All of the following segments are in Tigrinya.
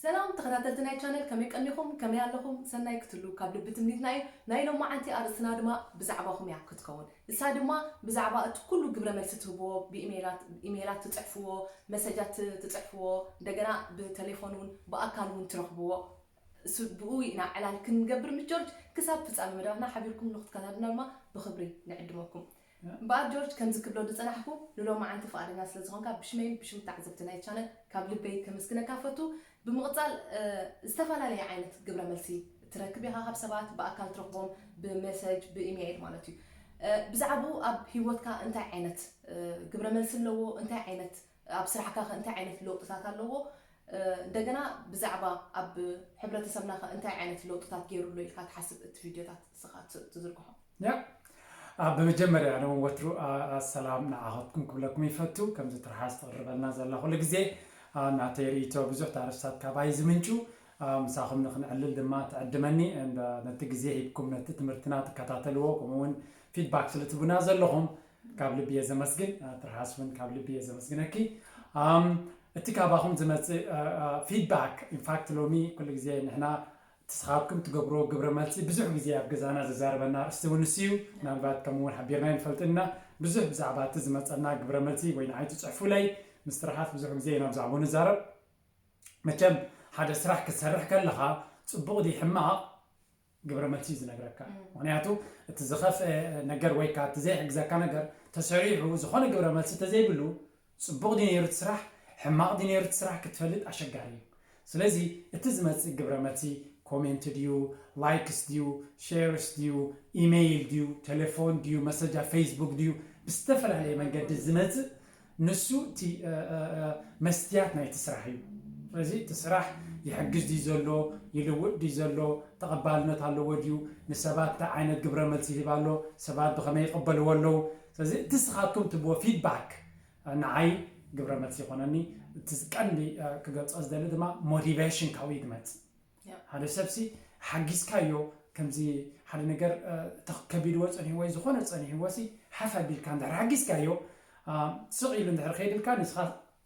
ሰላም ተኸታተልቲ ናይ ቻነል፣ ከመይ ቀኒኹም? ከመይ ኣለኹም? ሰናይ ክትሉ ካብ ልቢ ትምኒትና እዩ። ናይ ሎማዓንቲ ኣርእስትና ድማ ብዛዕባኹም እያ ክትከውን። እሳ ድማ ብዛዕባ እቲ ኩሉ ግብረ መልሲ ትህብዎ፣ ብኢሜይላት ኢሜይላት ትጽሕፍዎ፣ መሰጃት ትጽሕፍዎ፣ እንደገና ብቴሌፎን እውን ብኣካል እውን ትረኽብዎ፣ እሱ ብኡ ኢና ዕላል ክንገብር ምስ ጆርጅ። ክሳብ ፍጻመ መደባትና ሓቢርኩም ንክትከታተሉና ድማ ብኽብሪ ንዕድመኩም። እምበኣር ጆርጅ፣ ከምዚ ክብሎ ዝጸናሕኩ፣ ንሎማዓንቲ ፍቓደኛ ስለ ዝኾንካ ብሽመይን ብሽም ተዓዘብቲ ናይ ቻነል ካብ ልበይ ከመስግነካ ፈቱ። ብምቕጻል፣ እ፣ ዝተፈላለየ ዓይነት ግብረ መልሲ ትረክብ ኢኻ ካብ ሰባት፣ ብኣካል ትረኽቦም፣ ብመሰጅ፣ ብኢሜይል ማለት እዩ። እ፣ ብዛዕባኡ ኣብ ህይወትካ እንታይ ዓይነት፣ እ፣ ግብረ መልሲ ኣለዎ? እንታይ ዓይነት፣ ኣብ ስራሕካ ከ እንታይ ዓይነት ለውጥታት ኣለዎ? እ፣ እንደገና ብዛዕባ ኣብ ሕብረተሰብና ከ እንታይ ዓይነት ለውጥታት ገይሩ ኣሎ ኢልካ ትሓስብ እቲ ቪድዮታት ንስኻ ት-፣ ትዝርግሖ? ያ፣ አ፣ ብመጀመርያ ኣነ እውን ወትሩ፣ አ፣ አ፣ ሰላም ንዓኸትኩም ክብለኩም ይፈቱ። ከምዚ ትርሓስ ትቕርበልና ዘላ ኩሉ ግዜ፣ አ፣ ናተይ ርእይቶ ብዙሕ ኣርእስታት ካባይ ዝምንጩ፣ አ፣ ምሳኹም ንክንዕልል ድማ ትዕድመኒ። እንዳ ነቲ ግዜ ሂብኩም ነቲ ትምህርትና ትከታተልዎ፣ ከምኡ እውን ፊድባክ ስለ ትቡና ዘለኹም ካብ ልቢ እየ ዘመስግን። አ፣ ትርሓስ እውን ካብ ልቢ እየ ዘመስግነኪ። ኣም፣ እቲ ካባኹም ዝመጽእ፣ አ፣ አ፣ ፊድባክ፣ ኢንፋክት ሎሚ ኩሉ ግዜ ንሕና ንስኻትኩም ትገብርዎ ግብረ መልሲ ብዙሕ ግዜ ኣብ ገዛና ዘዛርበና ኣርእስቲ እውን ንሱ እዩ። ምናልባት ከምኡ እውን ሓቢርና ኣይንፈልጥን ኢና። ብዙሕ ብዛዕባ እቲ ዝመጸና ግብረ መልሲ ወይ ንዓይ ትጽሕፉለይ ምስ ትርሓስ ብዙሕ ግዜ ኢና ብዛዕባኡ ንዛረብ። መቸም ሓደ ስራሕ ክትሰርሕ ከለኻ ጽቡቕ ድዩ ሕማቕ ግብረ መልሲ እዩ ዝነግረካ። እም። ምኽንያቱ እቲ ዝኸፍአ ነገር ወይ ከዓ እቲ ዘይሕግዘካ ነገር ተሰሪሑ ዝኾነ ግብረ መልሲ ተዘይብሉ ጽቡቕ ድዩ ነይሩ እቲ ስራሕ፣ ሕማቕ ድዩ ነይሩ እቲ ስራሕ ክትፈልጥ ኣሸጋሪ እዩ። ስለዚ እቲ ዝመጽእ ግብረ መልሲ ኮሜንት ድዩ፣ ላይክስ ድዩ፣ ሼርስ ድዩ፣ ኢሜይል ድዩ፣ ቴሌፎን ድዩ፣ መሰጃ ፌስቡክ ድዩ፣ ብዝተፈላለየ መንገዲ ዝመጽእ ንሱ እቲ፣ እ፣ እ፣ እ፣ መስትያት ናይቲ ስራሕ እዩ። ስለዚ እቲ ስራሕ ይሕግዝ ድዩ ዘሎ፣ ይልውጥ ድዩ ዘሎ፣ ተቐባልነት ኣለዎ ድዩ፣ ንሰባት እንታይ ዓይነት ግብረ መልሲ ይህብ ኣሎ፣ ሰባት ብኸመይ ይቕበልዎ ኣለዉ። ስለዚ እቲ ንስኻትኩም ትህብዎ ፊድባክ ንዓይ ግብረ መልሲ ይኾነኒ። እቲ ቀንዲ፣ እ፣ ክገልጾ ዝደሊ ድማ ሞቲቬሽን ካብኡ እዩ ዝመጽእ። ያ። ሓደ ሰብሲ ሓጊዝካዮ፣ ከምዚ ሓደ ነገር፣ እ፣ ተኽ-፣ ከቢድዎ ጸኒሕዎ ወይ ዝኾነ ጸኒሕዎ ሲ ሓፍ ኣቢልካ እንድሕር ሓጊዝካዮ፣ እ፣ ስቕ ኢሉ እንድሕር ከይድልካ ንስኻ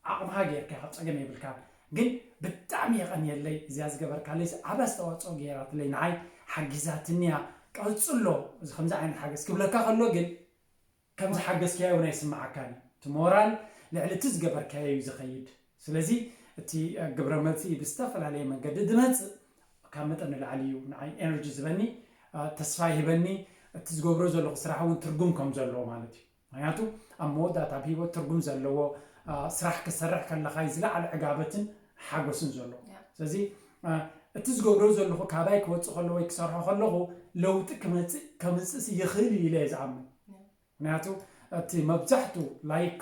ዓቕምኻ ጌርካ ካብ ጸገም የብልካን። ግን ብጣዕሚ የቐንየለይ እዚኣ ዝገበርካለይ ዓቢ ኣስተዋጽኦ ገይራትለይ፣ ንዓይ ሓጊዛትኒ እያ፣ ቀጽሎ፣ እዚ ከምዚ ዓይነት ሓገዝ ክብለካ ከሎ ግን ከም ዝሓገዝካዮ እውን ኣይስምዓካን እዩ። እቲ ሞራል ልዕሊ እቲ ዝገበርካዮ እዩ ዝኸይድ። ስለዚ እቲ፣ እ፣ ግብረ መልሲ ብዝተፈላለየ መንገዲ ዝመጽእ ካብ መጠን ንላዕሊ እዩ ንዓይ ኤነርጂ ዝህበኒ፣ እ፣ ተስፋ ይህበኒ፣ እቲ ዝገብሮ ዘለኹ ስራሕ እውን ትርጉም ከም ዘለዎ ማለት እዩ። ምኽንያቱ ኣብ መወዳእታ ኣብ ህይወት ትርጉም ዘለዎ፣ እ፣ ስራሕ ክሰርሕ ከለኻ እዩ ዝለዓለ ዕጋበትን ሓጎስን ዘሎ። ያ። ስለዚ፣ እ፣ እቲ ዝገብሮ ዘለኹ ካባይ ክወጽእ ከሎ ወይ ክሰርሖ ከለኹ ለውጢ ክመጽእ፣ ከምጽእስ ይኽእል እዩ ኢለ እየ ዝኣምን። ያ። ምኽንያቱ እቲ መብዛሕቱ ላይክ፣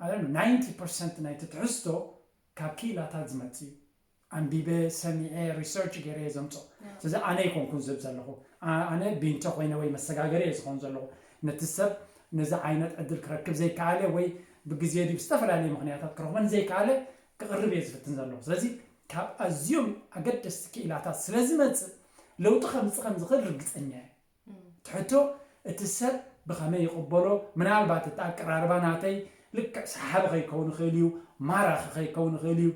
I don't know፣ ናይንቲ ፐርሰንት ናይቲ ትሕዝቶ ካብ ክኢላታት ዝመጽእ እዩ። ኣንቢበ፣ ሰሚዐ፣ ሪሰርች ገይረ እየ ዘምጾ። ያ። ስለዚ ኣነ ኣይኮንኩን ዝህብ ዘለኹ። ኣ-፣ ኣነ ቢንቶ ኮይነ ወይ መሰጋገሪ እየ ዝኾን ዘለኹ። ነቲ ሰብ ነዚ ዓይነት ዕድል ክረክብ ዘይከኣለ ወይ ብግዜ ድዩ ብዝተፈላለየ ምኽንያታት ክረኽቦ ንዘይከኣለ ክቕርብ እየ ዝፍትን ዘለኹ። ስለዚ ካብ ኣዝዮም ኣገደስቲ ክኢላታት ስለ ዝመጽእ ለውጢ ከምጽእ ከም ዝኽእል ርግጸኛ እየ። እም። እቲ ሕቶ እቲ ሰብ ብኸመይ ይቕበሎ? ምናልባት እቲ ኣቀራርባ ናተይ ልክዕ ሰሓቢ ከይከውን ይኽእል እዩ፣ ማራኺ ከይከውን ይኽእል እዩ፣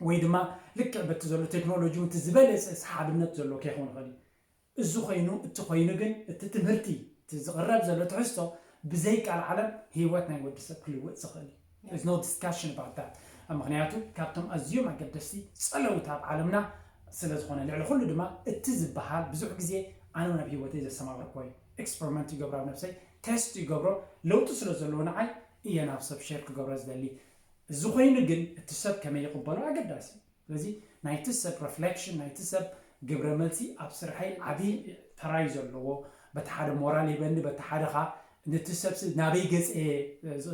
ወይ ድማ ልክዕ በቲ ዘሎ ቴክኖሎጂ እውን እቲ ዝበለጸ ሰሓብነት ዘለዎ ከይኸውን ይኽእል እዩ። እዚ ኮይኑ፣ እቲ ኮይኑ ግን እቲ ትምህርቲ፣ እቲ ዝቕረብ ዘሎ ትሕዝቶ ብዘይ ቃል ዓለም ህይወት ናይ ወዲ ሰብ ክልውጥ ዝኽእል እዩ። There's no discussion about that። ምኽንያቱ ካብቶም ኣዝዮም ኣገደስቲ ጸለውቲ ኣብ ዓለምና ስለ ዝኾነ፣ ልዕሊ ኩሉ ድማ እቲ ዝበሃል ብዙሕ ግዜ ኣነ እውን ኣብ ህይወተይ ዘሰማመርክዎ እዩ። ኤክስፐሪመንት ይገብሮ ኣብ ነብሰይ፣ ቴስት ይገብሮ፣ ለውጢ ስለ ዘለዎ ንዓይ እየ ናብ ሰብ ሼር ክገብሮ ዝደሊ። እዚ ኮይኑ ግን እቲ ሰብ ከመይ ይቕበሎ ኣገዳሲ እዩ። ስለዚ ናይቲ ሰብ ሪፍሌክሽን፣ ናይቲ ሰብ ግብረ መልሲ ኣብ ስርሐይ ዓቢ ተራ እዩ ዘለዎ። በቲ ሓደ ሞራል ይህበኒ፣ በቲ ሓደ ኸኣ ነቲ ሰብሲ ናበይ ገጸ እየ ዝ-፣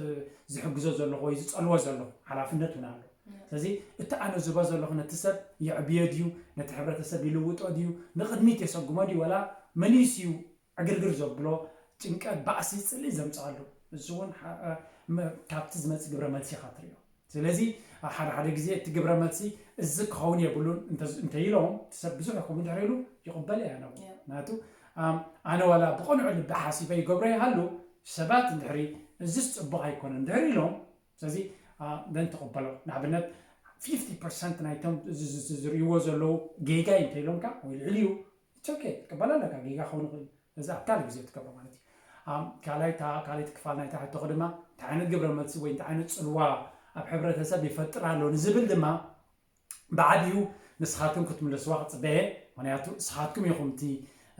ዝሕግዞ ዘለኹ ወይ ዝጸልዎ ዘለኹ ሓላፍነት እውን ኣሎ። ያ። ስለዚ እቲ ኣነ ዝህቦ ዘለኹ ነቲ ሰብ የዕብዮ ድዩ፣ ነቲ ሕብረተሰብ ይልውጦ ድዩ፣ ንቕድሚት የሰጉሞ ድዩ፣ ወላ መሊሱ እዩ ዕግርግር ዘብሎ፣ ጭንቀት፣ ባእሲ፣ ጽልኢ ዘምጽኣሉ። እዚ እውን ሓ-፣ እ፣ መ-፣ ካብቲ ዝመጽእ ግብረ መልሲ ኢኻ ትርእዮ። ስለዚ ሓደ ሓደ ግዜ እቲ ግብረ መልሲ እዚ ክኸውን የብሉን እንተ-፣ እንተ ኢሎም፣ እቲ ሰብ ብዙሕ ከምኡ እንድሕር ኢሉ ይቕበል እየ ኣነ እውን። ያ። ምኽንያቱ፣ ኣም፣ ኣነ ዋላ ብቕኑዕ ልቢ ሓሲበ ይገብሮ ይሃሉ፣ ሰባት እንድሕሪ እዚስ ጽቡቕ ኣይኮነን እንድሕር ኢሎም፣ ስለዚ፣ ኣ፣ ደን ትቕበሎ። ንኣብነት፣ ፊፍቲ ፐርሰንት ናይቶም እዚ- እዚ- እዚ ዝርእይዎ ዘለዉ ጌጋ እዩ እንተኢሎምካ ወይ ልዕሊ እዩ it's okay ትቅበል ኣለካ። ጌጋ ክኸውን ይኽእል እዩ። እዚ ኣብ ካልእ ግዜ ትገብሮ ማለት እዩ። ኣም፣ ካልኣይ እታ ካልኣይቲ ክፋል ናይታ ሕቶኹ ድማ እንታይ ዓይነት ግብረ መልሲ ወይ እንታይ ዓይነት ጽልዋ ኣብ ሕብረተሰብ ይፈጥር ኣሎ ንዝብል ድማ ብዓቢኡ ንስኻትኩም ክትምልስዋ ክጽበየ። ምክንያቱ ንስኻትኩም ኢኹም እቲ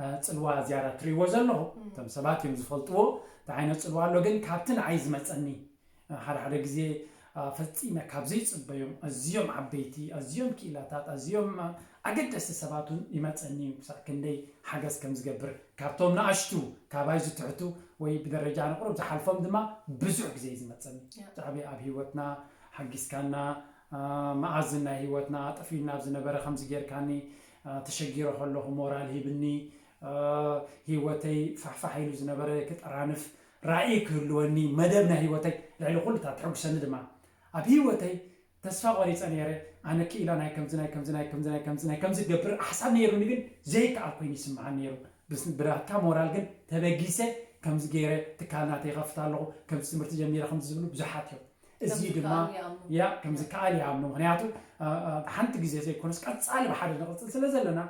እ፣ ጽልዋ ዝያዳ ትርእይዎ ዘለኹ እቶም ሰባት እዮም ዝፈልጥዎ። እንታይ ዓይነት ጽልዋ ኣሎ ግን ካብቲ ንዓይ ዝመጸኒ ሓደ ሓደ ግዜ ፈፂመ ካብ ዘይፅበዮም ኣዝዮም ዓበይቲ ኣዝዮም ክኢላታት ኣዝዮም ኣገደስቲ ሰባት እውን ይመፀኒ እዩ ክሳዕ ክንደይ ሓገዝ ከም ዝገብር ካብቶም ንኣሽቱ ካባይ ዝትሕቱ ወይ ብደረጃ ንቕሩብ ዝሓልፎም ድማ ብዙሕ ግዜ እዩ ዝመፀኒ ብዛዕባ ኣብ ሂወትና ሓጊዝካና መኣዝን ናይ ሂወትና ጠፊኡና ኣብ ዝነበረ ከምዚ ጌርካኒ ተሸጊረ ከለኹ ሞራል ሂብኒ ሂወተይ ፋሕፋሕ ኢሉ ዝነበረ ክጠራንፍ ራእይ ክህልወኒ መደብ ናይ ህይወተይ ልዕሊ ኩሉ እታ ትሕጉሰኒ ድማ ኣብ ህይወተይ ተስፋ ቆሪፀ ነይረ ኣነ ክኢላ ናይ ከምዚ ናይ ከምዚ ናይ ከምዚ ናይ ከምዚ ናይ ከምዚ ገብር ሓሳብ ነይሩኒ ግን ዘይከኣል ኮይኑ ይስምዓኒ ነይሩ ብስ- ብናትካ ሞራል ግን ተበጊሰ ከምዚ ገይረ ትካል ናተይ ይኸፍት ኣለኹ ከምዚ ትምህርቲ ጀሚረ ከምዚ ዝብሉ ብዙሓት እዮም እዚ ድማ ያ ከምዚ ከኣል ይኣምኑ ምክንያቱ አ- አ- ሓንቲ ግዜ ዘይኮነስ ቀፃሊ ብሓደ ንቕፅል ስለ ዘለና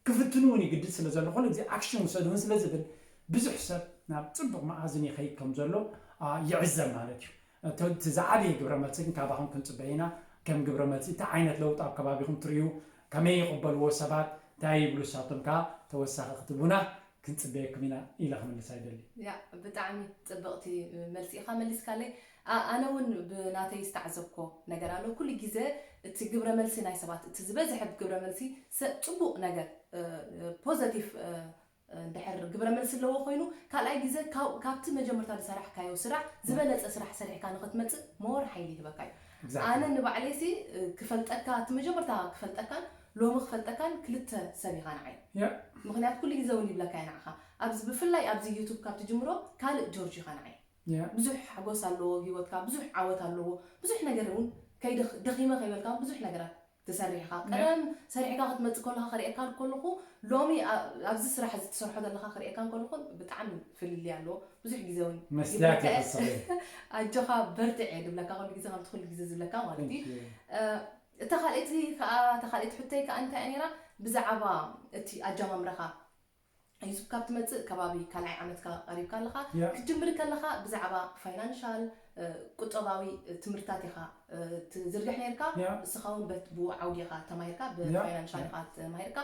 ክፍትኑ እውን ይግድድ ስለ ዘሎ ኩሉ ግዜ ኣክሽን ውሰዱ እውን ስለ ዝብል ብዙሕ ሰብ ናብ ፅቡቕ መኣዝን ይኸይድ ከም ዘሎ ይዕዘብ ማለት እዩ እቲ ዝዓበየ ግብረ መልሲ ግን ካባኹም ክንፅበ ኢና ከም ግብረ መልሲ እንታይ ዓይነት ለውጢ ኣብ ከባቢኹም ትርእዩ ከመይ ይቕበልዎ ሰባት እንታይ ይብሉ ንሳቶም ከዓ ተወሳኺ ክትቡና ክንፅበየኩም ኢና ኢለ ክምልሳ ይደሊ ያ ብጣዕሚ ፅብቕቲ መልሲ ኢኻ መሊስካለይ ኣነ እውን ብናተይ ዝተዓዘብኮ ነገር ኣሎ ኩሉ ግዜ እቲ ግብረ መልሲ ናይ ሰባት እቲ ዝበዝሐ ግብረ መልሲ ሰብ ፅቡቕ ነገር ፖዘቲቭ እንድሕር ግብረ መልሲ ኣለዎ ኮይኑ ካልኣይ ግዜ ካብቲ መጀመርታ ዝሰራሕካዮ ስራሕ ዝበለፀ ስራሕ ሰሪሕካ ንክትመፅእ ሞር ሓይሊ ይህበካ እዩ ኣነ ንባዕለይሲ ክፈልጠካ እቲ መጀመርታ ክፈልጠካን ሎሚ ክፈልጠካን ክልተ ሰብ ኢኻ ንዓይ ምክንያት ኩሉ ግዜ እውን ይብለካ እየ ንዓኻ ኣብዚ ብፍላይ ኣብዚ ዩቱብ ካብ ትጅምሮ ካልእ ጆርጅ ኢኻ ንዓይ ብዙሕ ሓጎስ ኣለዎ ህይወትካ ብዙሕ ዓወት ኣለዎ ብዙሕ ነገር እውን ከይደኺመ ከይበልካ ብዙሕ ነገራት ትሰርሕ ኢኻ ቀደም ሰሪሕካ ክትመፅእ ከለካ ከርእየካ ከለኩ ሎሚ ኣብዚ ስራሕ እዚ ትሰርሖ ዘለካ ክርእየካ ከለኩ ብጣዕሚ ፍልልይ ኣለዎ ብዙሕ ግዜ እውን መስላት ይኸስብ ኣጆኻ በርትዕ እየ ዝብለካ ኩሉ ግዜ ከምቲ ኩሉ ግዜ ዝብለካ ማለት እዩ እታ ካልኣይቲ ከዓ እታ ካልኣይቲ ሕቶይ ከዓ እንታይ እያ ነይራ ብዛዕባ እቲ ኣጀማምራኻ ዩቱብ ካብ ትመፅእ ከባቢ ካልኣይ ዓመትካ ቀሪብካ ኣለኻ ክትጅምር ከለኻ ብዛዕባ ፋይናንሻል ቁጠባዊ ትምህርትታት ኢኻ ትዝርግሕ ነርካ እስኻ እውን ብኡ ዓውዲ ኢኻ ተማሂርካ ብፋይናንሻል ኢኻ ተማሂርካ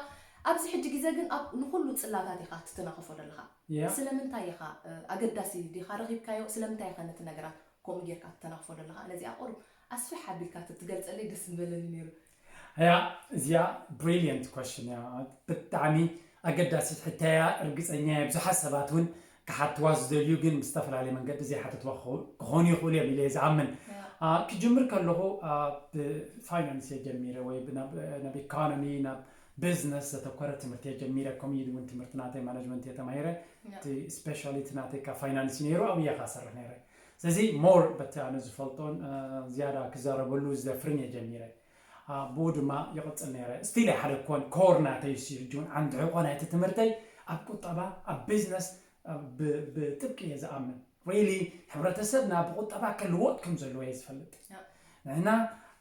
ኣብዚ ሕጂ ግዜ ግን ኣብ ንኩሉ ፅላታት ኢኻ ትተናኸፎ ዘለኻ ስለምንታይ ኢኻ ኣገዳሲ ዲኻ ረኺብካዮ ስለምንታይ ኢኻ ነቲ ነገራት ከምኡ ጌርካ ትተናኽፎ ዘለኻ ነዚኣ ቁሩብ ኣስፍሕ ኣቢልካ ተትገልፀለይ ደስ ምበለኒ ነይሩ ያ እዚኣ brilliant question እያ ብጣዕሚ ኣገዳሲት ሕተያ እርግፀኛ እየ ብዙሓት ሰባት እውን ክሓትዋ ዝደልዩ ግን ብዝተፈላለየ መንገዲ ዘይሓተትዋ ክኾኑ ይኽእሉ እዮም ኢለ ዝኣምን ክጅምር ከለኹ ብፋይናንስ እየ ጀሚረ ወይ ናብ ኢኮኖሚ ናብ ቢዝነስ ዘተኮረ ትምህርቲ እየ ጀሚረ ከምኡ ኢሉ እውን ትምህርቲ ናተይ ማናጅመንት እየ ተማሂረ እቲ ስፔሻሊቲ ናተይ ካብ ፋይናንስ ነይሩ ኣብያ ካሰርሕ ነይረ ስለዚ more በቲ ኣነ ዝፈልጦን ዝያዳ ክዛረበሉ ዝደፍርን እየ ጀሚረ ብኡ ድማ ይቕፅል ነይረ ስቲል ሓደ ኮን ኮር ናተይ ሲ ሕጂ እውን ዓንዲ ሕቆ ናይቲ ትምህርተይ ኣብ ቁጠባ ኣብ ቢዝነስ ብጥብቂ እየ ዝኣምን really ሕብረተሰብና ብቁጠባ ክልወጥ ከም ዘለዎ እየ ዝፈልጥ ንሕና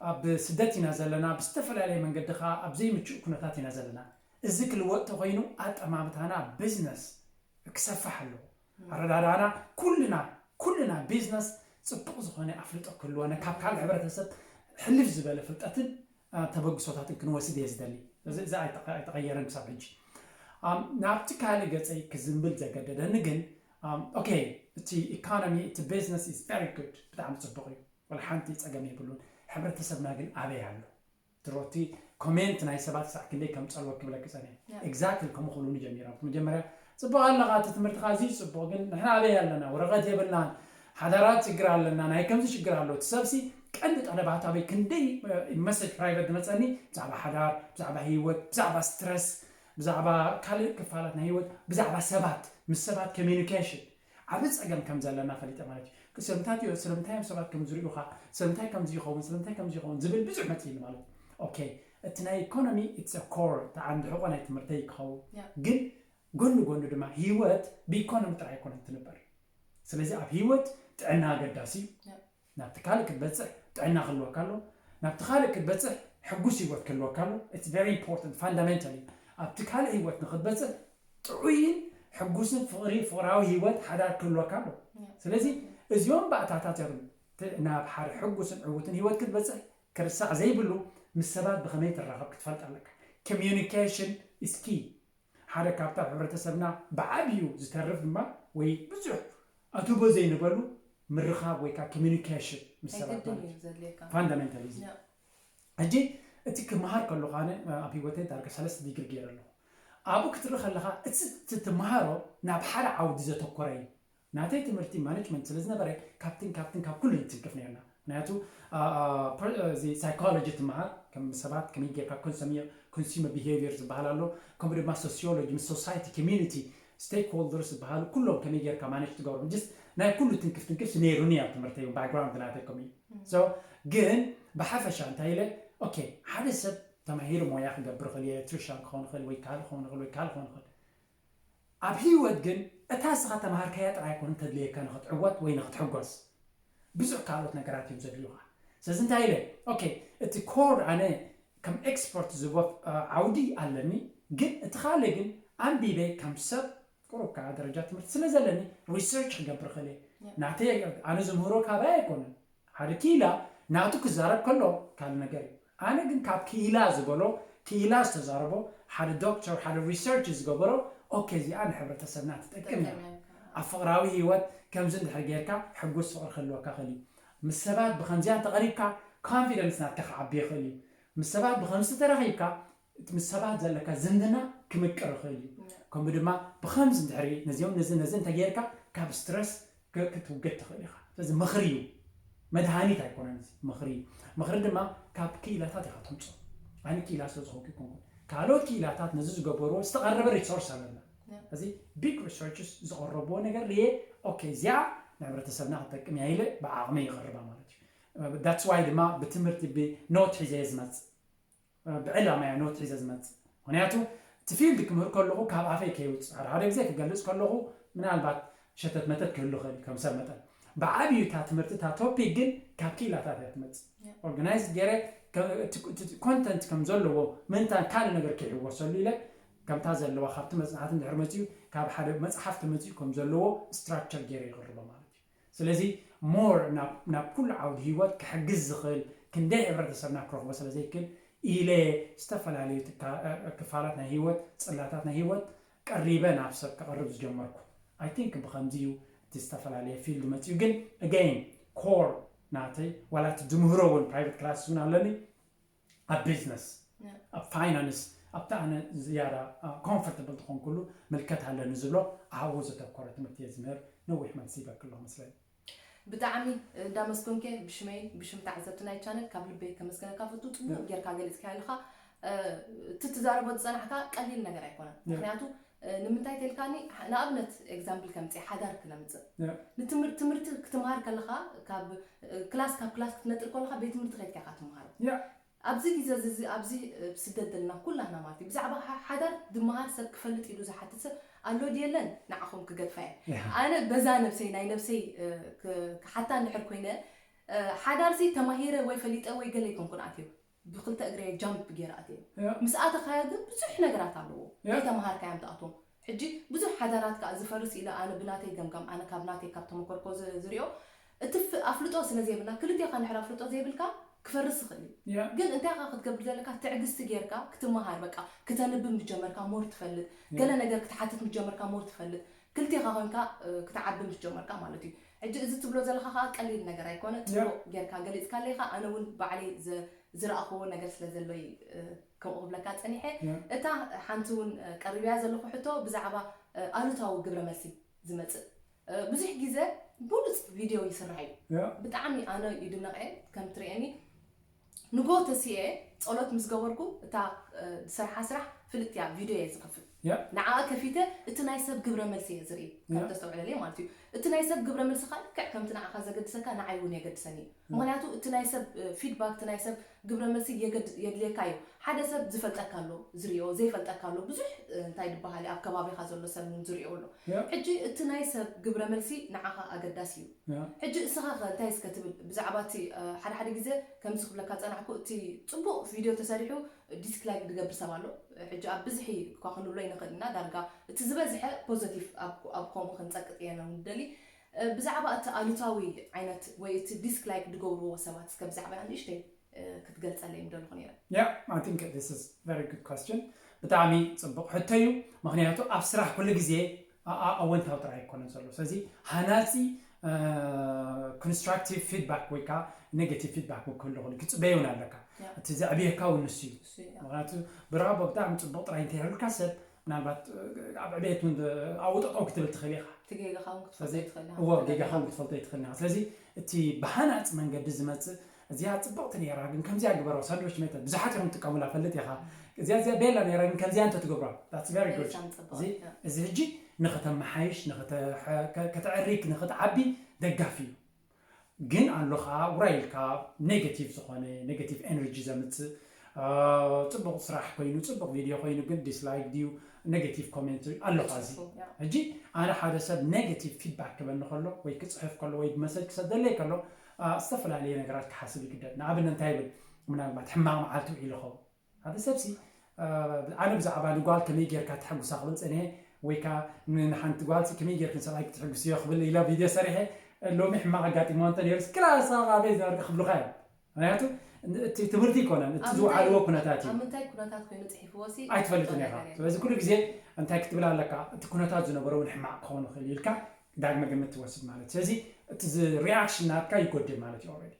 ኣብ ስደት ኢና ዘለና ብዝተፈላለየ መንገዲ ከዓ ኣብ ዘይምችእ ኩነታት ኢና ዘለና እዚ ክልወጥ ተኮይኑ ኣጠማምታና ቢዝነስ ክሰፍሕ ኣለዎ ኣረዳዳና ኩልና ኩልና ቢዝነስ ፅቡቅ ዝኮነ ኣፍልጦ ክህልወና ካብ ካልእ ሕብረተሰብ ሕልፍ ዝበለ ፍልጠትን ተበግሶታትን ክንወስድ እየ ዝደሊ እዚ ኣይተቀየረን ክሳብ ሕጂ ናብቲ ካልእ ገፀይ ክዝንብል ዘገደደኒ ግን okay እቲ economy እቲ business is very good ብጣዕሚ ፅቡቅ እዩ ወላ ሓንቲ ፀገም የብሉን ሕብረተሰብና ግን ኣበይ ኣሎ ድሮ እቲ ኮሜንት ናይ ሰባት ክሳዕ ክንደይ ከም ፀልወ ክብለኪ ፀኒሐ exactly ከምኡ ክብሉኒ ጀሚሮም እቲ መጀመርያ ፅቡቅ ኣለካ እቲ ትምህርትካ ኣዝዩ ፅቡቅ ግን ንሕና ኣበይ ኣለና ወረቀት የብልናን ሓዳራት ችግር ኣለና ናይ ከምዚ ችግር ኣሎ እቲ ሰብሲ ቀንዲ ጠለባት ኣበይ ክንደይ message private ዝመፀኒ ብዛዕባ ሓዳር ብዛዕባ ሂወት ብዛዕባ stress ብዛዕባ ካልእ ክፋላት ናይ ሂወት ብዛዕባ ሰባት ምስ ሰባት communication ዓቢ ጸገም ከም ዘለና ፈሊጠ ማለት እዩ። ስለምንታይ እዩ ስለምንታይ እዮም ሰባት ከም ዝሪኡኻ ስለምንታይ ከም ዝይኸውን ስለምንታይ ከም ዝይኸውን ዝብል ብዙሕ መጽኢኒ ማለት እዩ። ኦኬ እቲ ናይ ኢኮኖሚ it's a core ተዓንዲ ሕቆ ናይ ትምህርተይ ክኸውን ግን ጎኒ ጎኒ ድማ ህይወት ብኢኮኖሚ ጥራይ ኣይኮነን ትንበር። ስለዚ ኣብ ህይወት ጥዕና ኣገዳሲ እዩ። ናብቲ ካልእ ክትበጽሕ ጥዕና ክህልወካ ኣለዎ። ናብቲ ካልእ ክትበፅሕ ሕጉስ ህይወት ክህልወካ ኣሎ። It's very important, fundamental እዩ። ኣብቲ ካልእ ህይወት ንክትበፅሕ ጥዑይን ሕጉስን ፍቕሪ ፍቕራዊ ህይወት ሓዳር ክህልወካ ኣሎ። ስለዚ እዚኦም ባእታታት እዮም ናብ ሓደ ሕጉስን ዕውትን ህይወት ክትበፅሕ ክርሳዕ ዘይብሉ። ምስ ሰባት ብኸመይ ትራኸብ ክትፈልጥ ኣለካ። Communication is key። ሓደ ካብታ ኣብ ሕብረተሰብና ብዓብዩ ዝተርፍ ድማ ወይ ብዙሕ ኣትቦ ዘይንበሉ ምርኻብ ወይ ከዓ communication ምስ ሰባት ማለት እዩ። Fundamental እዩ። ሕጂ እቲ ክመሃር ከለኹ ኣነ ኣብ ህይወተይ ዳርጋ ሰለስተ ዲግሪ ገይረ ኣለኹ። ኣብኡ ክትርኢ ከለኻ እቲ ትመሃሮ ናብ ሓደ ዓውዲ ዘተኮረ እዩ። ናተይ ትምህርቲ ማኔጅመንት ስለ ዝነበረ ካብትን ካብትን ካብ ኩሉ ንትንክፍ ነርና። ምክንያቱ እዚ ሳይኮሎጂ ትመሃር ከም ሰባት ከመይ ጌርካ ኮንሱመር ቢሄቪየር ዝበሃል ኣሎ፣ ከምኡ ድማ ሶሲዮሎጂ ምስ ሶሳይቲ ኮሚኒቲ ስቴክሆልደርስ ዝበሃሉ ኩሎም ከመይ ጌርካ ማኔጅ ትገብሮም። ጅስት ናይ ኩሉ ትንክፍ ትንክፍ ነይሩኒ ኣብ ትምህርተይ ባክግራውንድ ናተይ ከምኡ እዩ። ግን ብሓፈሻ እንታይ ኢለ ኦኬ ሓደ ሰብ ተማሂሩ ሞያ ክገብር ይኽእል፣ ኤሌክትሪሻን ክኸውን ይኽእል ወይ ካልእ ክኸውን ይኽእል ወይ ካልእ ክኸውን ይኽእል። ኣብ ህይወት ግን እታ እስኻ ተማሃርካያ ጥራይ ኣይኮነን ተድልየካ ንኽትዕወት ወይ ንኽትሕጎስ። ብዙሕ ካልኦት ነገራት እዮም ዘድልዩኻ። ስለዚ እንታይ ኢለ ኦኬ እቲ ኮር ኣነ ከም ኤክስፐርት ዝቦ ዓውዲ ኣለኒ፣ ግን እቲ ካልእ ግን ኣንቢበ ከም ሰብ ቁሩብ ከዓ ደረጃ ትምህርቲ ስለ ዘለኒ ሪሰርች ክገብር ክእል እየ። ናተይ ኣነ ዝምህሮ ካባይ ኣይኮነን። ሓደ ክኢላ ናቱ ክዛረብ ከሎ ካልእ ነገር እዩ። ኣነ ግን ካብ ክኢላ ዝበሎ ክኢላ ዝተዛረቦ ሓደ ዶክተር ሓደ ሪሰርች ዝገበሮ ኦኬ እዚኣ ንሕብረተሰብና ትጠቅም እያ። ኣብ ፍቕራዊ ህይወት ከምዚ እንድሕር ጌርካ ሕጉስ ፍቕሪ ክህልወካ ክእል እዩ። ምስ ሰባት ብከምዚኣ እንተቐሪብካ ኮንፊደንስ ናትካ ክዓቢ ይኽእል እዩ። ምስ ሰባት ብከምዚ ተራኺብካ ምስ ሰባት ዘለካ ዝምድና ክምቅር ይኽእል እዩ። ከምኡ ድማ ብከምዚ እንድሕሪ ነዚኦም ነዚ ነዚ እንተጌርካ ካብ ስትረስ ክትውገድ ትኽእል ኢኻ። ስለዚ ምኽሪ እዩ፣ መድሃኒት ኣይኮነን። እዚ ምኽሪ እዩ። ምኽሪ ድማ ካብ ክኢላታት ኢኻ ተምፅኦ። ኣነ ክኢላ ስለ ዝኾንኩ ይኮንኩ፣ ካልኦት ክኢላታት ነዚ ዝገበርዎ ዝተቐረበ ሪሶርስ ኣለና። እዚ ቢግ ሪሰርችስ ዝቐረብዎ ነገር ርየ ኦኬ እዚኣ ንሕብረተሰብና ክትጠቅም እያ ኢለ ብዓቕመይ ይቐርባ ማለት እዩ። ዳትስ ዋይ ድማ ብትምህርቲ ብኖት ሒዘ እየ ዝመፅእ። ብዕላማ እያ ኖት ሒዘ ዝመፅእ። ምክንያቱ እቲ ፊልድ ክምህር ከለኹ ካብ ኣፈይ ከይውፅእ ሓደ ሓደ ግዜ ክገልፅ ከለኹ ምናልባት ሸተት መተት ክህሉ ይኽእል እዩ ከም ሰብ መጠን። ብዓብዩ እታ ትምህርቲ እታ ቶፒክ ግን ካብ ክኢላታት እያ ትመፅእ። ኦርጋናይዝ ገይረ ኮንተንት ከም ዘለዎ ምንታን ካልእ ነገር ከይሕወሰሉ ኢለ ከምታ ዘለዋ ካብቲ መፅናዕቲ እንድሕር መፅኡ ካብ ሓደ መፅሓፍ ተመፅኡ ከም ዘለዎ ስትራክቸር ገይረ ይቕርቦ ማለት እዩ። ስለዚ ሞር ናብ ኩሉ ዓውዲ ህይወት ክሕግዝ ዝኽእል ክንደይ ሕብረተሰብና ክረኽቦ ስለ ዘይክእል ኢለ ዝተፈላለዩ ክፋላት ናይ ህይወት ፅላታት ናይ ህይወት ቀሪበ ናብ ሰብ ከቕርብ ዝጀመርኩ። ኣይ ቲንክ ብኸምዚ እዩ እቲ ዝተፈላለየ ፊልድ መፅኡ። ግን ኣገይን ኮር ናተይ ዋላ እቲ ዝምህሮ እውን ፕራይቬት ክላስ እውን ኣለኒ ኣብ ቢዝነስ ኣብ ፋይናንስ ኣብቲ ኣነ ዝያዳ ኮምፎርታብል ዝኾንኩሉ ምልከት ኣለኒ ዝብሎ ኣብኡ ዘተኮረ ትምህርቲ እየ ዝምህር። ነዊሕ መልሲ ይበክሎ መስለኒ። ብጣዕሚ እንዳመስገንኩ ብሽመይ ብሽም ተዓዘብቲ ናይ ቻነል ካብ ልበይ ከመስገነካ ፈቱ። ፅቡቅ ጌርካ ገሊፅካ ኣለካ። እቲ ትዛረቦ ዝፀናሕካ ቀሊል ነገር ኣይኮነን። ምክንያቱ ንምንታይ ተልካኒ ንኣብነት ኤግዛምፕል ከምፅእ ሓዳር ክነምፅእ ትምህርቲ ክትምሃር ከለካ ካብ ክላስ ካብ ክላስ ክትነጥር ከለካ ቤት ትምህርቲ ከድካ ኢካ ትምሃሮ። ኣብዚ ግዜ እዚ ኣብዚ ስደት ዘለና ኩላህና ማለት እዩ ብዛዕባ ሓዳር ድመሃር ሰብ ክፈልጥ ኢሉ ዝሓትት ሰብ ኣሎ ድየለን? ንዓኹም ክገድፋ እየ ኣነ በዛ ነብሰይ ናይ ነብሰይ ክሓታ እንድሕር ኮይነ ሓዳርሲ ተማሂረ ወይ ፈሊጠ ወይ ገለ ይኮንኩን ኣትዮ ብክልተ እግረ ጃምፕ ገይረ ኣትዮ ምስ ኣተኻዮ ግን ብዙሕ ነገራት ኣለዎ ዘይተመሃርካዮም ትኣትዎም ሕጂ ብዙሕ ሓዳራት ከዓ ዝፈርስ ኢለ ኣነ ብናተይ ገምጋም ኣነ ካብ ናተይ ካብ ተመኮርኮ ዝሪኦ እቲ ኣፍልጦ ስለ ዘይብልና ክልቴኻ እንድሕር ኣፍልጦ ዘይብልካ ክፈርስ ይኽእል እዩ ግን እንታይ ካ ክትገብር ዘለካ ትዕግስቲ ጌርካ ክትመሃር በቃ ክተንብብ ምስ ጀመርካ ሞር ትፈልጥ ገለ ነገር ክትሓትት ምስ ጀመርካ ሞር ትፈልጥ ክልቴኻ ኮንካ ክትዓቢ ምስ ጀመርካ ማለት እዩ ሕጂ እዚ ትብሎ ዘለካ ከዓ ቀሊል ነገር ኣይኮነ ፅቡቅ ጌርካ ገሊፅካ ኣለይካ ኣነ እውን ባዕለይ ዝረኣኽዎ ነገር ስለ ዘሎ ከምኡ ክብለካ ፀኒሐ እታ ሓንቲ እውን ቀሪብያ ዘለኹ ሕቶ ብዛዕባ ኣሉታዊ ግብረ መልሲ ዝመፅእ ብዙሕ ግዜ ብሉፅ ቪድዮ ይስራሕ እዩ ብጣዕሚ ኣነ ይድነቕ እየ ከም ትርእየኒ ንጎ ተሲኤ ፀሎት ምስ ገበርኩ እታ ዝሰርሓ ስራሕ ፍልጥ እያ ቪድዮ እየ ዝኸፍት ንዓ ከፊተ እቲ ናይ ሰብ ግብረ መልሲ እየ ዝርኢ ከም ተስተውዕለለይ ማለት እዩ እቲ ናይ ሰብ ግብረ መልስኻ ልክዕ ከምቲ ንዓኻ ዘገድሰካ ንዓይ እውን የገድሰኒ እዩ። ምኽንያቱ እቲ ናይ ሰብ ፊድባክ፣ እቲ ናይ ሰብ ግብረ መልሲ የገድ- የድልየካ እዩ። ሓደ ሰብ ዝፈልጠካ ኣሎ፣ ዝሪኦ ዘይፈልጠካ ኣሎ፣ ብዙሕ እ፣ እንታይ ዝበሃል ኣብ ከባቢኻ ዘሎ ሰብ እውን ዝሪኦ ኣሎ። ሕጂ እቲ ናይ ሰብ ግብረ መልሲ ንዓኻ ኣገዳሲ እዩ። ሕጂ እስኻ ኸ እንታይ እስከ ትብል ብዛዕባ እቲ እ፣ ሓደ ሓደ ግዜ ከምዚ ክብለካ ጸናሕኩ፣ እቲ ጽቡቕ ቪድዮ ተሰሪሑ ዲስላይክ ዝገብር ሰብ ኣሎ። ሕጂ ኣብ ብዝሒ እኳ ክንብሎ ይንኽእል ኢና፣ ዳርጋ እቲ ዝበዝሐ ፖዘቲቭ ኣብ ኣብ ከምኡ ክንጸቅጥ እየ ንደሊ። እ፣ ብዛዕባ እቲ ኣሉታዊ ዓይነት ወይ እቲ ዲስላይክ ዝገብርዎ ሰባት እስከ ብዛዕባ ንእሽተይ እ፣ ክትገልጸለይ ምደልኹ ነይረ። Yeah, I think this is very good question. ብጣዕሚ ጽቡቕ ሕቶ እዩ። ምኽንያቱ ኣብ ስራሕ ኩሉ ግዜ ኣ- ኣ- ኣወንታዊ ጥራይ ኣይኮነን ዘሎ። ስለዚ ሃናጺ ኮንስትራክቲቭ ፊድባክ ወይ ከዓ ኔጋቲቭ ፊድባክ ክህሉ ይኽእል እዩ። ክትጽበዮ እውን ኣለካ። እቲ ዘዕብየካ እውን ንሱ እዩ። እሱ እዩ። ምኽንያቱ ብራቦ ብጣዕሚ ጽቡቕ ጥራይ እንተይሃሉልካ ሰብ ምናልባት ኣብ ዕቤት እውን ኣብኡ ጠጠው ክትብል ትኽእል ኢኻ። እቲ ጌጋኻ እውን ክትፈልጦ ስለዚ ይትኽእል ኢኻ። እዎ ጌጋኻ እውን ክትፈልጦ ይትኽእል ኢኻ። ስለዚ እቲ ብሃናጺ መንገዲ ዝመጽእ እዚኣ ጽብቕቲ ነይራ ግን ከምዚኣ ግበሮ ሳንድዊች ሜተድ ብዙሓት እዮም ትጥቀሙላ ፈልጥ ኢኻ። እዚኣ እዚኣ ቤላ ነይራ ግን ከምዚኣ እንተትገብራ that's very good። ሪሳም ጽቡቕ እዚ እዩ። እዚ ሕጂ ንኽተመሓይሽ ንኽተ- ከ- ከተዕሪክ ንኽትዓቢ ደጋፊ እዩ። ግን ኣሎ ከዓ ውራይ ኢልካ ኔጋቲቭ ዝኾነ ኔጋቲቭ ኤነርጂ ዘምፅእ አ፣ ፅቡቕ ስራሕ ኮይኑ ፅቡቕ ቪድዮ ኮይኑ ግን ዲስላይክ ድዩ ኔጋቲቭ ኮሜንት ኣሎ ከዓ እዚ ጽቡቕ፣ ያ። ሕጂ ኣነ ሓደ ሰብ ኔጋቲቭ ፊድባክ ክበኒ ከሎ ወይ ክፅሕፍ ከሎ ወይ ብመሰጅ ክሰደለይ ከሎ አ፣ ዝተፈላለየ ነገራት ክሓስብ ይግደድ። ንኣብነት እንታይ ይብል ምናልባት ሕማቕ መዓልቲ ውዒሉ ይኸውን ሓደ ሰብሲ አ፣ ኣነ ብዛዕባ ንጓል ከመይ ጌርካ ተሐጉሳ ክብል ፀኒሐ ወይ ከዓ ንሓንቲ ጓል ከመይ ጌርክን ሰብኣይ ክትሕጉስዮ ክብል ኢለ ቪድዮ ሰሪሐ ሎሚ ሕማቕ ኣጋጢሞ እንተ ነይሩስ ክላስ ኣበይ ዘርግ ክብሉካ እዮም። ምክንያቱ እቲ ትምህርቲ ይኮነን እቲ ኣብ ዝወዓልዎ ምንታይ- ኩነታት እዩ ኣብ ምንታይ ኩነታት ኮይኑ ፅሒፍዎ ሲ ኣይትፈልጥን ኢኻ። ኣይፈልጥን። ስለዚ ኩሉ ግዜ እንታይ ክትብል ኣለካ እቲ ኩነታት ዝነበረ እውን ሕማቕ ክኸውን ይኽእል እዩ ኢልካ ዳግመ ግምት ትወስድ ማለት እዩ። ስለዚ እቲ ሪኣክሽን ናትካ ይጎድል ማለት እዩ። ኦልሬዲ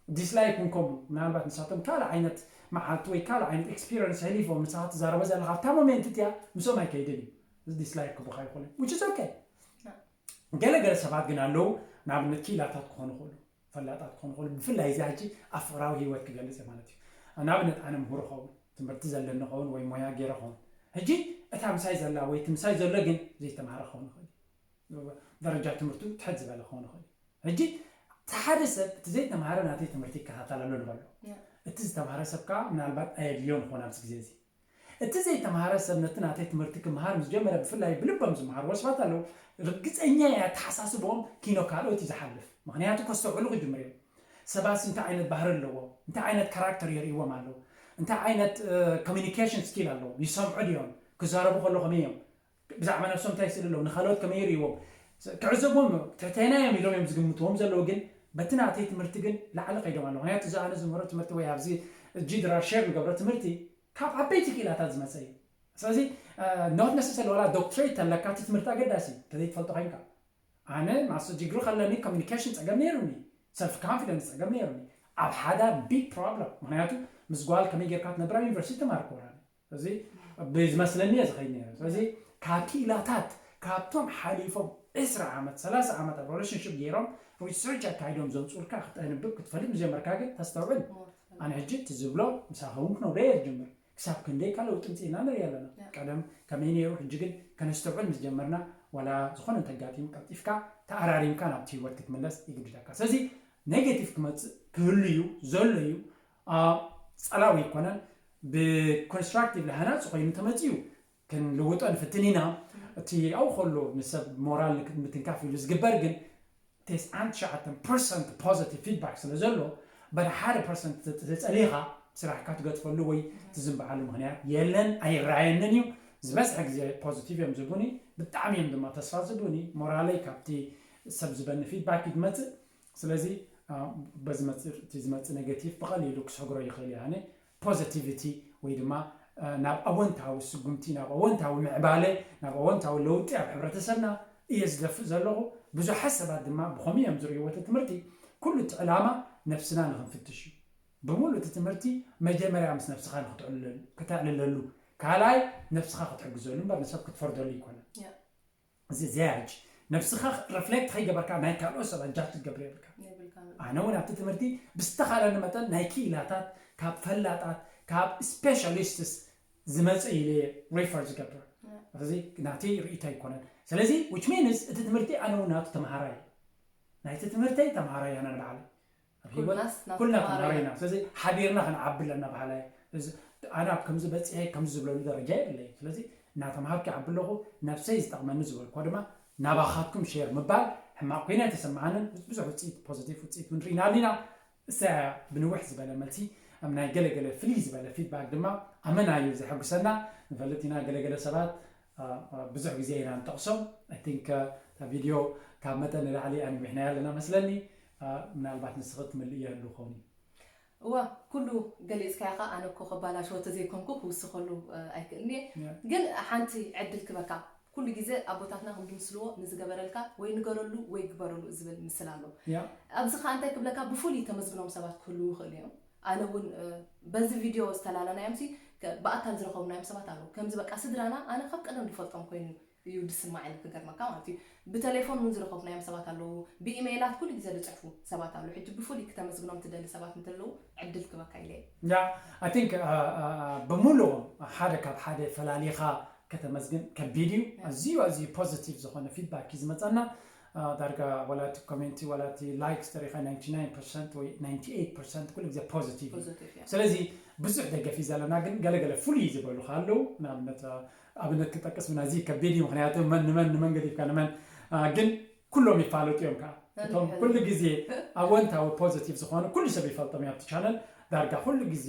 ዲስላይክ እውን ከምኡ ምናልባት ንሳቶም ካልእ ዓይነት መዓልቲ ወይ ካልእ ዓይነት ኤክስፒሪንስ ሕሊፎም ንስኻ ትዛረቦ ዘለካ ኣብታ ሞሜንት እቲኣ ምስኦም ኣይከይድን እዩ። እዚ ዲስላይክ ክቡካ ይኽእሉ which is okay። ገለ ገለ ሰባት ግን ኣለዉ ንኣብነት ክኢላታት ክኾኑ ይኽእሉ ፈላጣት ክኾኑ ይኽእሉ ብፍላይ እዚ ሕጂ ኣብ ፍቕራዊ ህይወት ክገልፅ እየ ማለት እዩ። ንኣብነት ኣነ ምሁር ኸውን ትምህርቲ ዘለኒ ኸውን ወይ ሞያ ገይረ ኸውን ሕጂ እታ ምሳይ ዘላ ወይ እቲ ምሳይ ዘሎ ግን ዘይተምሃረ ክኸውን ይኽእል እዩ። ደረጃ ትምህርቱ ትሕት ዝበለ ክኸውን ይኽእል እዩ። ሕጂ እቲ ሓደ ሰብ እቲ ዘይተምሃረ ናተይ ትምህርቲ ይከታተል ኣሎ ንበሎ። እቲ ዝተምሃረ ሰብ ከዓ ምናልባት ኣየድልዮን ይኾን ኣብዚ ግዜ እዚ። እቲ ዘይተምሃረ ሰብ ነቲ ናተይ ትምህርቲ ክምሃር ምስ ጀመረ ብፍላይ ብልቦም ዝምሃርዎ ሰባት ኣለዉ። ርግፀኛ እየ ኣተሓሳስብኦም ኪኖ ካልኦት እዩ ዝሓልፍ። ምኽንያቱ ከስተውዕሉ ክጅምር እዮም። ሰባትስ እንታይ ዓይነት ባህሪ ኣለዎም፣ እንታይ ዓይነት ካራክተር የርእይዎም ኣለዉ፣ እንታይ ዓይነት ኮሚኒኬሽን ስኪል ኣለዎም፣ ይሰምዑ ድዮም፣ ክዛረቡ ከሎ ከመይ እዮም ብዛዕባ ነብሶም እንታይ ይስእሉ ኣለዉ ንካልኦት ከመይ ይርእይዎም ክዕዘቦም እዮም ትሕተይና እዮም ኢሎም እዮም ዝግምትዎም ዘለዉ ግን በቲ ናተይ ትምህርቲ ግን ላዕሊ ከይዶም ኣለዉ ምክንያቱ እዚ ኣነ ዝምህሮ ትምህርቲ ወይ ኣብዚ ጂ ድራር ሼር ንገብሮ ትምህርቲ ካብ ዓበይቲ ክኢላታት ዝመፀ እዩ ስለዚ not necessarily ዋላ ዶክትሬት ተለካ እቲ ትምህርቲ ኣገዳሲ እዩ እንተዘይትፈልጦ ኮይንካ ኣነ ማስተር ዲግሪ ከለኒ ኮሚኒኬሽን ፀገም ነይሩኒ ሰልፍ ኮንፊደንስ ፀገም ነይሩኒ ኣብ ሓዳር ቢግ ፕሮብለም ምክንያቱ ምስ ጓል ከመይ ጌርካ ትነብር ኣብ ዩኒቨርሲቲ ተማርኩ ወላ እዚ ብዝመስለኒ እየ ዝኸይድ ነይረ ስለዚ ካብ ክኢላታት ካብቶም ሓሊፎም ዕስራ ዓመት ሰላሳ ዓመት ኣብ ሪሌሽንሽፕ ገይሮም ሪሰርች ኣካይዶም ዘምፅኡልካ ክተንብብ ክትፈልጥ ምጀመርካ ግን ተስተውዕል ኣነ ሕጂ እቲ ዝብሎ ምሳኸ እውን ክነብረ እየ ዝጅምር ክሳብ ክንደይ ካ ለውጢ ምፅእና ንርኢ ኣለና ቀደም ከመይ ነይሩ ሕጂ ግን ከነስተውዕል ምስ ጀመርና ዋላ ዝኾነ እንተጋጢሙ ቀልጢፍካ ተኣራሪምካ ናብቲ ህይወት ክትምለስ ይግድደካ ስለዚ ኔጌቲቭ ክመፅእ ክህሉ እዩ ዘሎ እዩ ጸላዊ ኣይኮነን ብኮንስትራክቲቭ ሃናፂ ኮይኑ ተመፅኡ ክንልውጦ ንፍትን ኢና እቲ ኣብኡ ከሎ ንሰብ ሞራል ምትንካፍ ኢሉ ዝግበር ግን ተስዓን ትሽዓተን ፐርሰንት ፖዘቲቭ ፊድባክ ስለ ዘሎ በቲ ሓደ ፐርሰንት ተፀሊእኻ ስራሕካ ትገድፈሉ ወይ ትዝንበዓሉ ምክንያት የለን ኣይረኣየንን እዩ ዝበዝሐ ግዜ ፖዚቲቭ እዮም ዝብሉኒ ብጣዕሚ እዮም ድማ ተስፋ ዝብሉኒ ሞራለይ ካብቲ ሰብ ዝበኒ ፊድባክ እዩ ዝመፅእ ስለዚ በዚ መፅእ እቲ ዝመፅእ ኔጌቲቭ ብቐሊሉ ክሰግሮ ይኽእል እየ ኣነ ፖዘቲቪቲ ወይ ድማ ናብ ኣወንታዊ ስጉምቲ ናብ ኣወንታዊ ምዕባለ ናብ ኣወንታዊ ለውጢ ኣብ ሕብረተሰብና እየ ዝደፍእ ዘለኹ ብዙሓት ሰባት ድማ ብኸምኡ እዮም ዝርእይዎ እቲ ትምህርቲ ኩሉ እቲ ዕላማ ነብስና ንኽንፍትሽ እዩ ብምሉእ እቲ ትምህርቲ መጀመርያ ምስ ነብስኻ ንክተዕልለሉ ካልኣይ ነብስኻ ክትሕግዘሉ እምበር ንሰብ ክትፈርደሉ ይኮነ እዚ ዘያጅ ነብስኻ ረፍሌክት ከይገበርካ ናይ ካልኦት ሰባት ጃጅ ክትገብር የብልካ ኣነ እውን ኣብቲ ትምህርቲ ብዝተኻለኒ መጠን ናይ ክኢላታት ካብ ፈላጣት ካብ ስፔሻሊስትስ ዝመፀ ኢለ ሪፈር ዝገብር እዚ ናተይ ርእይቶ ኣይኮነን ስለዚ which means እቲ ትምህርቲ ኣነ እውን ናቱ ተምሃራይ፣ ናይቲ ትምህርተይ ተምሃራይ ኣነ ንባዕለይ ኣብ ህይወት ኩልና ተምሃራይ ኢና። ስለዚ ሓቢርና ክንዓቢ ኣለና ባህላይ። ኣነ ኣብ ከምዚ በፂሐ ከምዚ ዝብለሉ ደረጃ የብለይ። ስለዚ እናተምሃርኩ ይዓቢ ኣለኹ። ነብሰይ ዝጠቕመኒ ዝበልኮ ድማ ናባኻትኩም ሼር ምባል ሕማቕ ኮይነ ኣይተሰምዓንን። ብዙሕ ውፅኢት ፖዚቲቭ ውፅኢት እውን ርኢናሉ ኢና። እሳ ብንውሕ ዝበለ መልሲ ኣብ ናይ ገለገለ ፍልይ ዝበለ ፊድባክ ድማ ኣመና እዩ ዘሐጉሰና። ንፈልጥ ኢና ገለገለ ሰባት ብዙሕ ግዜ ኢና ንጠቕሶም። I think እታ ቪድዮ ካብ መጠን ንላዕሊ ኣንዊሕናያ ኣለና መስለኒ። ምናልባት ንስኺ ትምልእዮ ይህሉ ኸውን እዩ። እዋ ኩሉ ገሊፅካያ ኸ ኣነ እኮ ከባላሽዎ ተዘይኮንኩ ክውስኸሉ ኣይክእልን እየ። ግን ሓንቲ ዕድል ክበካ፣ ኩሉ ግዜ ኣቦታትና ከም ዝምስልዎ ንዝገበረልካ ወይ ንገረሉ ወይ ግበረሉ ዝብል ምስል ኣሎ። ኣብዚ ኸዓ እንታይ ክብለካ፣ ብፍሉይ ተመዝግኖም ሰባት ክህልዉ ይኽእሉ እዮም። ኣነ እውን በዚ ቪድዮ ዝተላለናዮም ሲ ብኣካል ዝረኸብናዮም ሰባት ኣለዉ። ከምዚ በቃ ስድራና ኣነ ካብ ቀደም ዝፈልጦም ኮይኑ እዩ ዝስማዓኒ ክገርመካ ማለት እዩ። ብቴሌፎን እውን ዝረኸብናዮም ሰባት ኣለዉ። ብኢሜይላት ኩሉ ግዜ ዝፅሕፉ ሰባት ኣለዉ። ሕጂ ብፍሉይ ክተመስግኖም ትደሊ ሰባት እንተለዉ ዕድል ክበካ ኢለ እየ። Yeah, I think ብምሉኦም ሓደ ካብ ሓደ ፈላሊኻ ከተመስግን ከቢድ እዩ። ኣዝዩ ኣዝዩ ፖዚቲቭ ዝኾነ ፊድባክ እዩ ዝመፀና። ዳርጋ ዋላ እቲ ኮሜንቲ ዋላ እቲ ላይክስ ተሪኻ ናይንቲ ናይን ፐርሰንት ወይ ናይንቲ ኤይት ፐርሰንት ኩሉ ግዜ ፖዚቲቭ እዩ። ስለዚ ብዙሕ ደገፍ እዩ ዘለና፣ ግን ገለገለ ፍሉይ ዝበሉኻ ኣለዉ። ንኣብነት ኣብነት ክጠቅስ ምናዚ ከቢድ እዩ፣ ምክንያቱ መን ንመን ንመን ገዲፍካ ንመን፣ ግን ኩሎም ይፋለጡ እዮም ከዓ። እቶም ኩሉ ግዜ ኣወንታዊ ፖዚቲቭ ዝኾኑ ኩሉ ሰብ ይፈልጦም እዩ ኣብቲ ቻነል። ዳርጋ ኩሉ ግዜ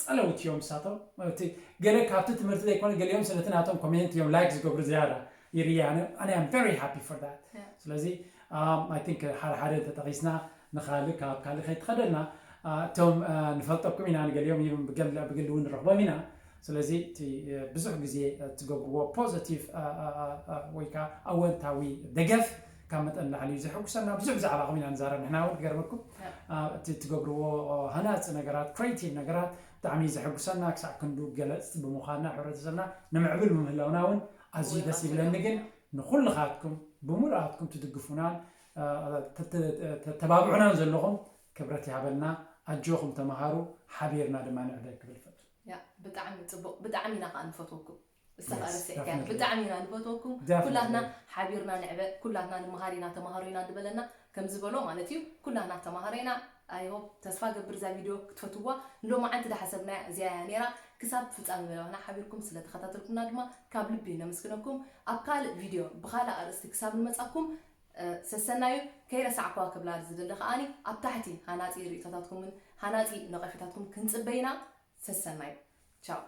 ፀለውቲ እዮም ንሳቶም። እቲ ገለ ካብቲ ትምህርቲ ዘይኮነ ገሊኦም ስለቲ ናቶም ኮሜንት እዮም ላይክ ዝገብሩ ዝያዳ ይርያ። ኣነ ኣነ am very happy for that። ስለዚ I think ሓደ ሓደ እንተጠቂስና ንካልእ ካብ ካልእ ከይትኸደልና እቶም ንፈልጠኩም ኢና፣ ንገሊኦም ብግሊ እውን ንረኽቦም ኢና። ስለዚ እቲ ብዙሕ ግዜ ትገብርዎ ፖዘቲቭ ወይ ከዓ ኣወንታዊ ደገፍ ካብ መጠን ላዕሊ እዩ ዘሐጉሰና። ብዙሕ ብዛዕባኹም ኢና ንዛረብ ንሕና እውን ክገርመኩም። እቲ ትገብርዎ ሃናፂ ነገራት፣ ክሬቲቭ ነገራት ብጣዕሚ እዩ ዘሐጉሰና። ክሳዕ ክንዱ ገለፅቲ ብምዃንና ሕብረተሰብና ንምዕብል ብምህላውና እውን ኣዝዩ ደስ ይብለኒ። ግን ንኹልኻትኩም ብምሉኣትኩም ትድግፉናን ተተባብዑናን ዘለኹም ክብረት ይሃበልና። ኣጆኹም ተምሃሩ፣ ሓቢርና ድማ ንዕበ ክብል ፈቱ። ብጣዕሚ ፅቡቅ፣ ብጣዕሚ ኢና ከዓ ንፈትወኩም። እሳ ከዓ ረሲዕካያ። ብጣዕሚ ኢና ንፈትወኩም ኩላትና። ሓቢርና ንዕበ፣ ኩላትና ንምሃር ኢና፣ ተምሃሮ ኢና ዝበለና ከም ዝበሎ ማለት እዩ። ኩላትና ተምሃሮ ኢና። I hope፣ ተስፋ ገብር እዛ ቪድዮ ክትፈትዋ። ንሎማዓንቲ ዳሓሰብናያ እዚኣ እያ ነይራ። ክሳብ ፍፃሚ መደባና ሓቢርኩም ስለተኸታተልኩምና ድማ ካብ ልቢ ነመስግነኩም። ኣብ ካልእ ቪድዮ ብኻልእ ኣርእስቲ ክሳብ ንመፃኩም ሰሰናዩ። ከይረሳዕኳ ክብላ ዝደሊ ከዓኒ ኣብ ታሕቲ ሃናፂ ርእቶታትኩምን ሃናፂ ነቐፌታትኩም ክንፅበይና። ሰሰናዩ። ቻው።